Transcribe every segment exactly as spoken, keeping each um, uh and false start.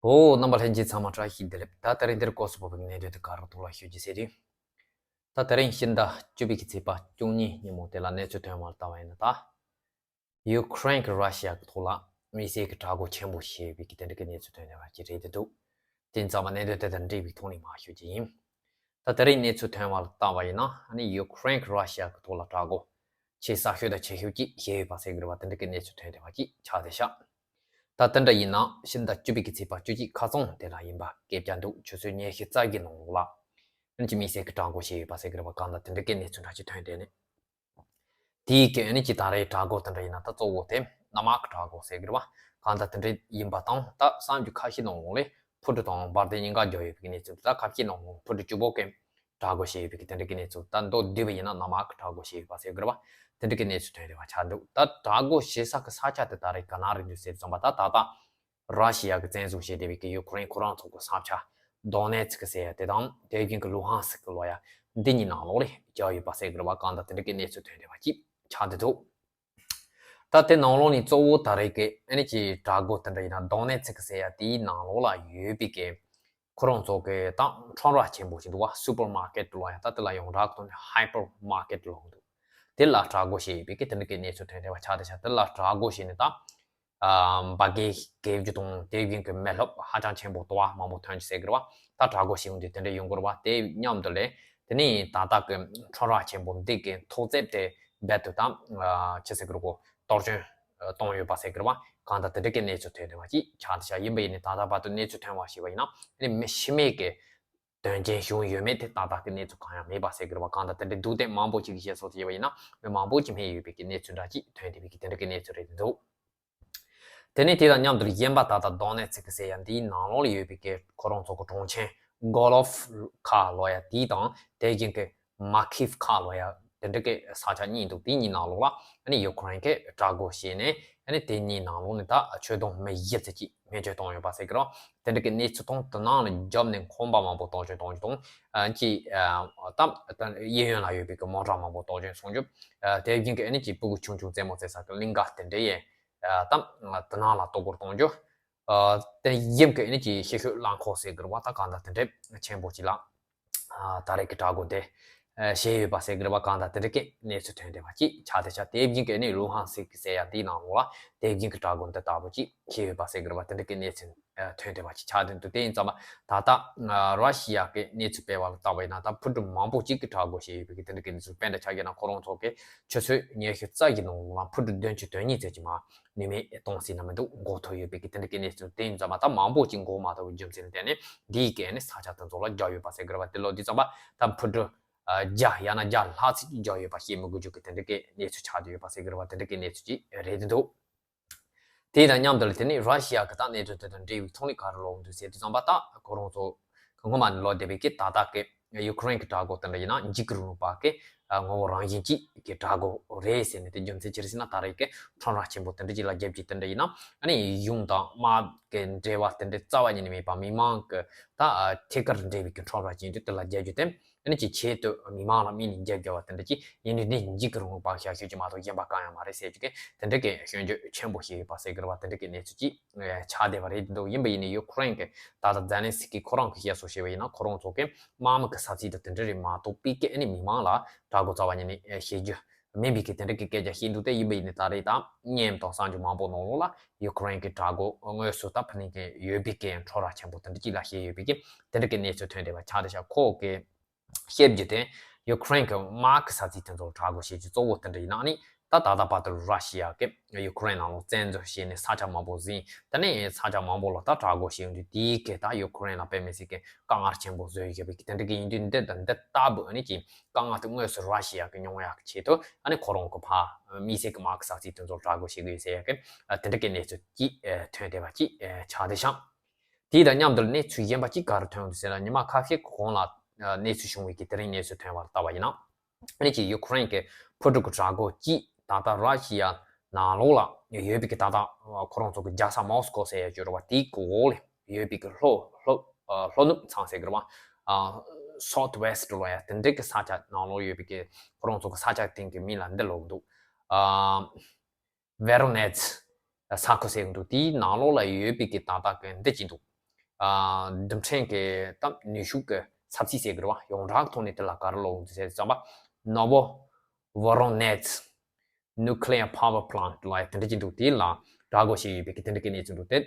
ཨོ། རྣམ་པ་ལྷན་རྒྱས་ཚང་མ་བཀྲ་ཤིས་བདེ་ལེགས། ད་དེ་རིང་འདིར་སྐོར་སུ་བབས་པའི་གནད་དོན་དེ་ག་རོ་ཐོག་ལ་ཞུ་རྒྱུ་ཟེར་དུས། ད་དེ་རིང་ཕྱི་ཟླ་བཅུ་པའི་གི་ཚེས་པ་བཅུ་གཉིས་ཉིན་མོ་དེ་ལ་གནས་ཚུལ་ཐོན་པར་ལྟ་བ་ཡིན་ན། ད་ཡུ་ཁུ་རེན་གྱི་ར་ཤི་ཡ་གི་ཐོག་ལ་དམིགས་བསལ་གྱི་དྲག་རྒོལ་ཆེན་པོ་བྱས་ཡོད་པའི་གི་དེ་འདྲ་གི་གནས་ཚུལ་ཐོན་བསྡད་པ་ཅིག་རེད་འདུག་དེ་ཙམ་པ་གནད་དོན་དེ་དང་འབྲེལ་བའི་ཐོག་ནས་མར་ཞུ་རྒྱུ་ཡིན། ད་དེ་རིང་གནས་ཚུལ་ཐོན་པར་ལྟ་བ་ཡིན་ན། ཨ་ནི་ཡུ་ཁུ་རེན་གྱི་ར་ཤི་ཡ་གི་ཐོག་ལ་དྲག་རྒོལ་ཆེས་གསར་ཤོས་དང་ཆེ་ཤོས་ཅིག་བྱས་ཡོད་པ་ཟེར་གྱི་རེད་པ། དེ་འདྲ་གི་གནས་ཚུལ་ཐོན་བསྡད་པ་ཅིག་ཆགས་བསྡད་ཤག་ད་དེ་འདྲ་ཡིན་ན་ཕྱི་ཟླ་བཅུ་པའི་གི་ཚེས་པ་བཅུ་གཅིག་ཁ་སང་དེ་ལ་ཡིན་པ་སྐད་ཆ་འདུག་ཆུ་ཚོད་ཉི་ཤུ་རྩ་བཞི་ནང་ལོགས་ལ་ཨ་ནི་ཅིག་དམིགས་བསལ་གྱི་དྲག་རྒོལ་བྱས་ཡོད་པ་ཟེར་གྱི་རེད་པ། གང་ལྟར་དེ་འདྲ་གི་གནས་ཚུལ་འདྲ་ཅིག་ཐོན་བསྡད་ནས། དེའི་གི་ཨ་ནི་ཅིག་ད་རེས་དྲག་རྒོལ་དེ་འདྲ་ཡིན་ན། ད་གཙོ་བོ་དེ་གནམ་དམག་གི་དྲག་རྒོལ་ཟེར་གྱི་རེད་པ། གང་ལྟར་དེ་འདྲ་ཡིན་པ་དང་། ད་གསར་འགྱུར་ཁ་ཤས་ནང་ལོགས་ལ་འཕུར་གྲུ་དང་འབར་མདེལ་གཉིས་ཀ་རྒྱག་ཡོད་པའི་གནས་ཚུལ། ད་ཁ་ཤས་ནང་ལོགས་འཕུར་གྲུ་གཅིག་པོ་གི་དྲག་རྒོལ་བྱས་ཡོད་པའི་གི་དེ་འདྲ་གི་གནས་ཚུལ། ད་མདོར་བསྡུས་པ་ཡིན་ན་གནམ་དམག་གི་དྲག་རྒོལ་བྱས་ཡོད་པ་ཟེར་གྱི་རེད་པ། དེ་འདྲ་གི་གནས་ཚུལ་ཐོན་བསྡད་པ་ཆགས་འདུག་ད་དྲག་རྒོལ་བྱེད་ས་གི་ས་ཆ་དེ་ད་རེས་ག་ན་རེད་འདུག་ཟེར་དུས་ཙམ་པ། ད་ད་ལྟ་ར་ཤི་ཡ་གི་བཙན་བཟུང་བྱས་བསྡད་པའི་གི་ཡུ་ཁུ་རེན་ཁོ་རང་ཚོ་གི་ས་ཆ་དོ་ནེ་ཚི་ཀི་ཟེར་ཡ་དེ་དང་། དེ་བཞིན་གི་ལུ་ཧན་སི་ཀི་ལབ་ཡ་འདི་གཉིས་ནང་ལོགས་ལ་རྒྱག་ཡོད་པ་ཟེར་གྱི་རེད་པ། གང་ལྟར་དེ་འདྲ་གི་གནས་ཚུལ་ཐོན་བསྡད་པ་ཅིག་ཆགས་བསྡད་འདུག་ད་དེ་ནང་ལོགས་ནས་གཙོ་བོ་ད་རེས་ཀྱི་ཨ་ནི་ཅིག་དྲག་རྒོལ་དེ་འདྲ་ཡིན་ན། དོ་ནེ་ཚི་ཀི་ཟེར་ཡ་དེའི་ནང་ལོགས་ལ་ཡོད་པའི་གི་ཁོ་རང་ཚོ་གི་ད་ཁྲོམ་ར་ཆེན་པོ་ཞིག་འདུག་པ། སུ་པར་མར་ཀེ་ཊི་ལབ་ཡ། ད་དེ་ལ་ཡོངས་གྲགས་ཐོག་ནས་ཧའི་པར་མར་ཀེ་ཊི་ལབ་འདུག་དེ་ལ་དྲག་རྒོལ་བྱས་ཡོད་པའི་གི་དེ་འདྲ་གི་གནས་ཚུལ་ཐོན་བསྡད་པ་ཆགས་བསྡད་ཤག་དེ་ལ་དྲག་རྒོལ་བྱས་ནས་ད་ཨ་འབར་གས་བརྒྱབ་རྒྱུ་དང་། དེ་བཞིན་གྱི་མེ་རླབས་ཧ་ཅང་ཆེན་པོ་དུ་བ་མང་པོ་ཐོན་ཟེར་གྱི་རེད་པ། ད་དྲག་རྒོལ་བྱེད་ཡོང་དུས་དེ་འདྲ་ཡོང་གི་རེད་པ། དེ་མཉམ་དུ་ལས་དེ་ནས་ད་ལྟ་གི་ཁྲོམ་ར་ཆེན་པོ་འདི་གི་ཐོག་བརྩེགས་དེ་རྦད་དེ་ད་ཨ་ཅི་ཟེར་གྱི་རེད་གོ། གཏོར་སྐྱོན་ཨ་བཏང་ཡོད་པ་ཟེར་གྱི་རེད་པ། གང་ལྟར་དེ་འདྲ་གི་གནས་ཚུལ་ཐོན་བསྡད་པ་ཅིག་ཆགས་བསྡད་ཤག་ཡིན་པ་ཡིན་ནའི་ད་ལྟ་བར་དུ་གནས་ཚུལ་ཐོན་པ་ཞིག་པ་ཡིན་ན། ཨ་ནི་མི་ཤི་རྨས་ཀྱི་དོན་རྐྱེན་བྱུང་ཡོད་མེད་དེ་ཏག་ཏག་གི་གནས་ཚུལ་གང་ཡང་མེད་པ་ཟེར་གྱི་རེད་པ། གང་ལྟར་དེ་འདྲའི་རྡུལ་ཕྲན་མང་པོ་ཅིག་གི་བཤད་སྲོལ་དེ་ཡོད་པ་ཡིན་ན། མི་མང་པོ་ཅིག་རྨས་ཡོད་པའི་གི་གནས་ཚུལ་འདྲ་ཅིག་ཐོན་བསྡད་པའི་གི་དེ་འདྲ་གི་གནས་ཚུལ་རེད་འདུག་དེ་ནས་དེ་དང་མཉམ་དུ་གཞན་པ་ད་ལྟ་དོ་ནེ་ཚི་ཀི་ཟེར་ཡ་འདིའི་ནང་ལོགས་ལ་ཡོད་པའི་གི་ཁོ་རང་ཚོ་གི་གྲོང་ཁྱེར་གོ་ལོབ་ཁ་ལབ་ཡ་དེ་དང་། དེ་བཞིན་གི་མ་ཁིབ་ཁ་ལབ་ཡ་དེ་འདྲ་གི་ས་ཆ་གཉིས་འདུག་དེ་གཉིས་ནང་ལོགས་ལ་ཨ་ནི་ཡུ་ཁུ་རེན་གི་དྲག་རྒོལ་བྱས་ནས། ཨ་ནི་དེ་གཉིས་ནང་ལོགས་ནས་ད་ཆོས་དོན་མི་བཞི་ཙམ་ཅིག་རྨས་སྐྱོན་བཏང་ཡོད་པ་ཟེར་གི་རེད། དེ་འདྲ་གི་གནས་ཚུལ་དང་། དེ་ནང་ལ་རྒྱབ་ནས་ཁང་པ་མང་པོ་གཏོར་སྐྱོན་གཏོང་རྒྱུ་དང་། ཨ་ཅི་ཨ་ད་ད་གཡས་གཡོན་ལ་ཡོད་པའི་གི་མོ་ཊ་མང་པོ་གཏོར་སྐྱོན་སོང་རྒྱུ། ཨ་དེ་བཞིན་གི་ཨ་ནི་ཅིག་སྤུ་གུ་ཆུང་ཆུང་རྩེད་མོ་རྩེ་ས་གི་གླིང་ག་དེ་འདྲ་ཡས་ཨ་ད་དེ་ནང་ལ་གཏོར་རྒོལ་གཏོང་རྒྱུ། ཨ་དེ་གཡས་གཡོན་གི་ཨ་ནི་ཅིག་ཤི་ཤོས་རླངས་འཁོར་ཟེར་གི་རེད་པ། ད་གང་ལྟར་དེ་འདྲ་ཆེན་པོ་ཅིག་ལ་ཨ་ད་རེས་ཀྱི་དྲག་རྒོལ་དེ་ཨ་བྱས་ཡོད་པ་ཟེར་གི་རེད་པ། གང་ལྟར་དེ་འདྲ་གི་གནས་ཚུལ་ཐོན་བསྡད་པ་ཅིག་ཆགས་བསྡད་ཤག་དེ་བཞིན་གི་ཨ་ནི་ལུ་ཧན་སི་ཀི་ཟེར་ཡ་དེའི་ནང་ལོགས་ལ་དེ་བཞིན་གི་དྲག་རྒོལ་འདི་ལྟ་བུ་ཅིག་བྱས་ཡོད་པ་ཟེར་གི་རེད་པ། དེ་འདྲ་གི་གནས་ཚུལ་ཨ་ཐོན་བསྡད་པ་ཅིག་ཆགས་བསྡད་འདུག་དེ་ཡིན་ཙང་མ་ད་ལྟ་ཨ་ར་ཤི་ཡ་གི་གནས་ཚུལ་སྤེལ་བ་ལ་བལྟས་པ་ཡིན་ན། ད་འཕུར་གྲུ་མང་པོ་ཅིག་གི་དྲག་རྒོལ་བྱས་ཡོད་པའི་གི་དེ་འདྲ་གི་གནས་ཚུལ། དཔེར་ན་ཆ་བཞག་ན་ཁོ་རང་ཚོ་གི་ཆུ་ཚོད་ཉི་ཤུ་རྩ་བཞི་ནང་ལོགས་ལ་འཕུར་གྲུ་བདུན་ཅུ་དོན་གཉིས་ཙམ་ཅིག་མ་ནུས་མེད་གཏོང་སྲིད་ན་མི་འདུག་འགོག་ཐུབ་ཡོད་པའི་གི་དེ་འདྲ་གི་གནས་ཚུལ། དེ་ཡིན་ཙང་མ་ད་མང་པོ་ཅིག་འགོག་མ་ཐུབ་པའི་རྒྱུ་མཚན་ལ་བརྟེན་ནས་འདིའི་གི་ཨ་ནི་ས་ཆ་དེ་ཚོ་ལ་རྒྱག་ཡོད་པ་ཟེར་གི་རེད་པ། དེ་ལོ་དུས་ཙམ་པ་ད་འཕུར་གྲུ་ཨ་བརྒྱ་ཡང་ན་བརྒྱ་ལྷག་ཙམ་ཅིག་རྒྱག་ཡོད་པ་ཤེས་མི་དགོས་རྒྱུ་གི་དེ་འདྲ་གི་གནས་ཚུལ་ཆགས་བསྡད་ཡོད་པ་ཟེར་གི་རེད་པ། དེ་འདྲ་གི་གནས་ཚུལ་ཅིག་རེད་འདུག་དེ་དང་མཉམ་དུ་ལ་དེ་ནས་ར་ཤི་ཡ་གི་ད་གནད་དོན་དེ་དང་འབྲེལ་བའི་ཐོག་ནས་ག་རེ་ལབ་འདུག་ཟེར་དུས་ཙམ་པ། ད་ཁོ་རང་ཚོ་གི་སྔོན་མ་ནས་ལབ་བསྡད་པའི་གི་ད་ལྟ་གི་ཡུ་ཁུ་རེན་གི་དྲག་རྒོལ་དེ་འདྲ་ཡིན་ན་འཇིགས་སྐུལ་རིང་ལུགས་པ་གི་ཨ་ངོ་བོ་རང་བཞིན་ཅིག་གི་དྲག་རྒོལ་རེད་ཟེར་ནས། དེ་རྒྱུ་མཚན་ཅི་རེད་ཟེར་ན། ད་རེས་གི་ཁྲོམ་ར་ཆེན་པོ་དེ་འདྲ་ཅིག་ལ་རྒྱབ་ཀྱི་དེ་འདྲ་ཡིན་ན། ཨ་ནི་གཞུང་དང་དམག་གི་འབྲེལ་བ་དེ་འདྲ་རྩ་བ་ཉིད་ནས་མེད་པ། མི་མང་གི་ད་ཨ་ཐད་ཀར་འབྲེལ་བའི་གི་ཁྲོམ་ར་ཅིག་ཡིན་དུས་དེ་ལ་རྒྱབ་རྒྱུ་དེ། ཨ་ནི་ཅིག་ཆེད་དུ་མི་མང་ལ་དམིགས་ནས་རྒྱབ་རྒྱབ་པ་དེ་འདྲ་ཅིག་ཡིན་དུས། འདི་འཇིགས་སྐུལ་རིང་ལུགས་པ་བྱ་ཤོས་ཅིག་མ་གཏོགས་གཞན་པ་གང་ཡང་མ་རེད་ཟེར་རྒྱུ་གི་དེ་འདྲ་གི་སྐྱོན་བརྗོད་ཆེན་པོ་བྱས་ཡོད་པ་ཟེར་གི་རེད་པ། དེ་འདྲ་གི་གནས་ཚུལ་ཅིག་ཆགས་བསྡད་པ་རེད་འདུག་ཡིན་པ་ཡིན་ནའི་ཡུ་ཁུ་རེན་གི་ད་ལྟ་ཛེ་ལན་སི་ཀི་ཁོ་རང་གི་བཤད་སྲོལ་བྱས་པ་ཡིན་ན། ཁོ་རང་ཚོ་གི་དམག་མི་གི་ས་ཚིགས་དང་དེ་འདྲ་རེད་མ་གཏོགས་པའི་གི་ཨ་ནི་མི་མང་ལ་དྲག་རྒོལ་རྩ་བ་ཉིད་ནས་བྱེད་རྒྱུ་མིན་པའི་གི་དེ་འདྲ་གི་སྐད་ཆ་བཤད་འདུག་དེ་ཡིན་པ་ཡིན་ནའི་ད་རེས་ད་བརྙན་དང་གསར་འགྱུར་མང་པོ་ནང་ལོགས་ལ་ཡུ་ཁུ་རེན་གི་དྲག་རྒོལ་དངོས་སུ་ད་ཕུ་ནིང་གི་ཡོད་པའི་གི་ཁྲོམ་ར་ཆེན་པོ་དེ་འདྲ་ཅིག་ལ་བྱས་ཡོད་པའི་གི་དེ་འདྲ་གི་གནས་ཚུལ་ཐོན་བསྡད་པ་ཆགས་བསྡད་ཤག་ཁོ་གི་བཤད་རྒྱུ་དེ། ཡུ་ཁུ་རེན་གྱི་དམག་གི་ས་ཚིགས་དེ་ཚོར་དྲག་རྒོལ་བྱེད་རྒྱུ་གཙོ་བོ་དེ་འདྲ་ཡིན་ན། ཨ་ནི་ད་ད་ལྟ་བར་དུ་ར་ཤི་ཡ་གིས་ཡུ་ཁུ་རེན་ནང་ལ་བཙན་འཛུལ་བྱས་ནས་ས་ཆ་མང་པོ་ཟིན། དེ་ནས་ས་ཆ་མང་པོ་ལ་ད་དྲག་རྒོལ་བྱེད་ཡོང་དུས། དེའི་གི་ད་ཡུ་ཁུ་རེན་ལ་དཔེ་མི་སྲིད་ཀྱི་དཀའ་ངལ་ཆེན་པོ་བཟོས་ཡོད་པའི་གི་དེ་འདྲ་གི་ཡིན་དུས། འདི་དང་འདི་ལྟ་བུ་ཨ་ནི་ཀྱི་དཀའ་ངལ་དེ་དངོས་སུ་ར་ཤི་ཡ་གིས་མྱོང་ཡག་གི་ཆེད་དུ། ཨ་ནི་ཁོ་རང་གི་ཕ་དམིགས་བསལ་གྱི་དམག་གི་ས་ཚིགས་དེ་ཚོར་དྲག་རྒོལ་བྱེད་ཀྱི་ཡོད་ཟེར་ཡག་གི་དེ་འདྲ་གི་གནས་ཚུལ་ཅིག་ཐོན་བསྡད་པ་ཅིག་ཆགས་བསྡད་ཤག་དེ་དང་མཉམ་དུ་གནས་ཚུལ་གཞན་པ་གཅིག་ག་རེ་ཐོན་འདུག་ཟེར་ན། ཉི་མ་ཁ་ཤས་གོང་ལ་ཨ་གནས་ཚུལ་བྱུང་བའི་གི་དེ་རིང་གནས་ཚུལ་ཐོན་པར་བལྟས་པ་ཡིན་ན། ཨ་ནི་ཅིག་ཡུ་ཁུ་རེན་གྱི་འཕུར་གྲུ་གི་དྲག་རྒོལ་གྱིས་ད་ལྟ་ར་ཤི་ཡ་ནང་ལོགས་ལ་ཡོད་པའི་གི་ད་ལྟ་ཁོ་རང་ཚོ་གི་རྒྱལ་ས་མོ་སི་ཀོ་ཟེར་ཡ་ཅིག་ཡོད་རེད་པ། དེའི་གི་འོག་ལ་ཡོད་པའི་གི་ལྷོ་ལྷོ་ཨ་ལྷོ་ནུབ་མཚམས་ཟེར་གི་རེད་པ། ཨ་སའུཐ་ཝེ་སི་ཊི་ལབ་ཡ་དེ་འདྲའི་གི་ས་ཆ་ནང་ལོགས་ཡོད་པའི་གི་ཁོ་རང་ཚོ་གི་ས་ཆ་སྟེང་གི་མིང་ལ་འདི་ལབ་གི་འདུག་ཨ། ཝེ་རོ་ནེ་ཚི་ས་ཁུལ་ཟེར་གི་འདུག་དེའི་ནང་ལོགས་ལ་ཡོད་པའི་གི་ད་ལྟ་གི་འདི་ཅིག་འདུག་རྡུལ་ཕྲན་གྱི་ད་ནུས་ཤུགས་ཀྱི་ས་ཚིགས་ཟེར་གི་རེད་བ། ཡོངས་གྲགས་ཐོག་ནས་དེ་ལ་ག་རེ་ལབ་ཡོང་འདུག་ཟེར་ཙམ་པ། Novovoronezh nuclear power plant ལབ་དེ་འདྲ་ཅིག་འདུག་དེ་ལ་བྲག་བརྐོས་བྱས་ཡོད་པའི་གི་དེ་འདྲ་གི་གནས་ཚུལ་འདུག་དེ་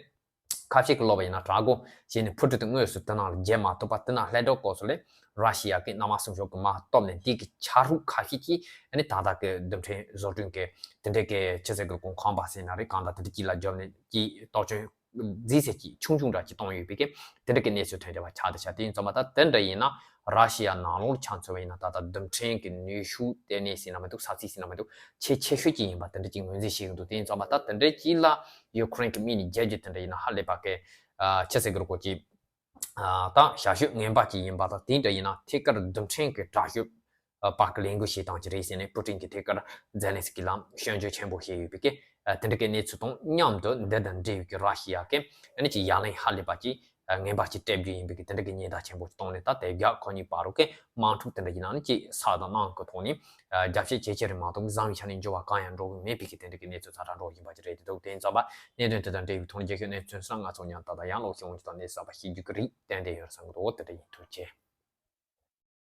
ཁ་ཤས་ཀྱིས་ལབ་པ་ཡིན་ན། བྲག་བརྐོས་བྱས་ནས་འཕུར་གྲུ་དེ་དངོས་སུ་དེ་ནང་ལ་འཇལ་མ་ཐུབ་པ། དེ་ནང་ལྷད་འདྲེ་བཀོལ་སོང་ལས་ར་ཤི་ཡ་གི་གནམ་དམག་སྲུང་སྐྱོབ་ཀྱི་དམག་སྟོབས་ནས་དེ་གི་ཆ་རུག་ཁ་ཤས་ཀྱིས་ཨ་ནི་ད་ལྟ་གི་རྡུལ་ཕྲན་བཟོ་སྐྲུན་གྱི་དེ་འདྲའི་གི་ཆུ་ཚོད་ཀྱི་གོང་ཁང་པ་ཟེར་ན་རེད། གང་ལྟར་དེ་འདྲ་ཅིག་ལ་རྒྱབ་ནས་ཀྱི་གཏོར་སྐྱོན་རྫིས་ཟེར་གྱི་ཆུང་ཆུང་འདྲ་ཅིག་བཏང་ཡོད་པའི་གི་དེ་འདྲ་གི་གནས་ཚུལ་ཐོན་བསྡད་པ་ཆགས་བསྡད་ཤག་དེ་ཡིན་ཙམ་པ་ད་དེ་འདྲ་ཡིན་ན་ར་ཤི་ཡ་ནང་ལོགས་ཆ་མཚོན་པ་ཡིན་ན་ད་ལྟ་རྡུལ་ཕྲན་གྱི་ནུས་ཤུགས་ལྟེ་གནས་ཟེར་ན་མི་འདུག་ས་ཚིགས་ཟེར་ན་མི་འདུག་ཆེས་ཆེ་ཤོས་ཅིག་ཡིན་པ་དེ་འདྲ་ཅིག་ངོས་འཛིན་བྱེད་ཀྱི་འདུག་དེ་ཡིན་ཙམ་པ་ད་དེ་འདྲའི་ཅིག་ལ་ཡུ་ཁུ་རེན་གྱི་མི་ནི་རྒྱལ་རྒྱུ་དེ་འདྲ་ཡིན་ན་ཧ་ལས་པ་གི་ཆི་ཟེར་གི་རེད་གོ་ཅིག་ད་ཞག་ཤོས་ངན་པ་ཅིག་ཡིན་པ་དང་དེ་འདྲ་ཡིན་ན་ཐད་ཀར་རྡུལ་ཕྲན་གྱི་དྲག་ཤོས་པ་གི་ལས་འགུལ་བྱེད་སྟངས་ཅིག་རེད་ཟེར་ནས་པུ་ཏིན་གྱིས་ཐད་ཀར་ཛེ་ལན་སི་ཀི་ལ་སྐྱོན་བརྗོད་ཆེན་པོ་བྱས་ཡོད་པའི་གི་དེ་འདྲ་གི་གནས་ཚུལ་དང་མཉམ་དུ་འདི་དང་འབྲེལ་བའི་གི་ར་ཤི་ཡ་གི་ཨ་ནི་ཅིག་ཡ་ལན་ཧ་ལས་པ་ཅིག་ངན་པ་ཅིག་སྤྲད་རྒྱུ་ཡིན་པའི་གི་དེ་འདྲ་གི་ཉེན་བརྡ་ཆེན་པོ་ཅིག་བཏང་ནས། ད་དེ་རྒྱ་ཁོ་གཉིས་བར་དུ་གི་དམག་འཁྲུག་དེ་འདྲ་ཡིན་ན་ནི་ཅིག་ས་དང་གནམ་གི་ཐོག་ནས་རྒྱབ་བཤད་བྱེད་ཆེད་རེད་མ་གཏོགས་བཟང་བའི་ཆ་ནས་འགྱུར་བ་གང་ཡང་འགྲོ་གི་མེད་པའི་གི་དེ་འདྲ་གི་གནས་ཚུལ་ཛ་དྲག་འགྲོ་བཞིན་པ་ཅིག་རེད་འདུག་དེ་ཡིན་ཙམ་པ་གནད་དོན་དེ་དང་འབྲེལ་བའི་ཐོག་ནས་རྒྱལ་ཁབ་གནས་ཚུལ་སོགས་ང་ཚོ་མཉམ་དུ་ད་ལྟ་ཡང་ལོག་ཤེས་འོང་ཅིག་དང་གནས་ཚུལ་གསར་པ་ཤེས་རྒྱུ་གི་རིགས་ཏན་ཏན་ཡོད་རེད་བསམ་གི་འདུག་དེ་འདྲ་ཡིན། ཐུགས་རྗེ་ཆེ།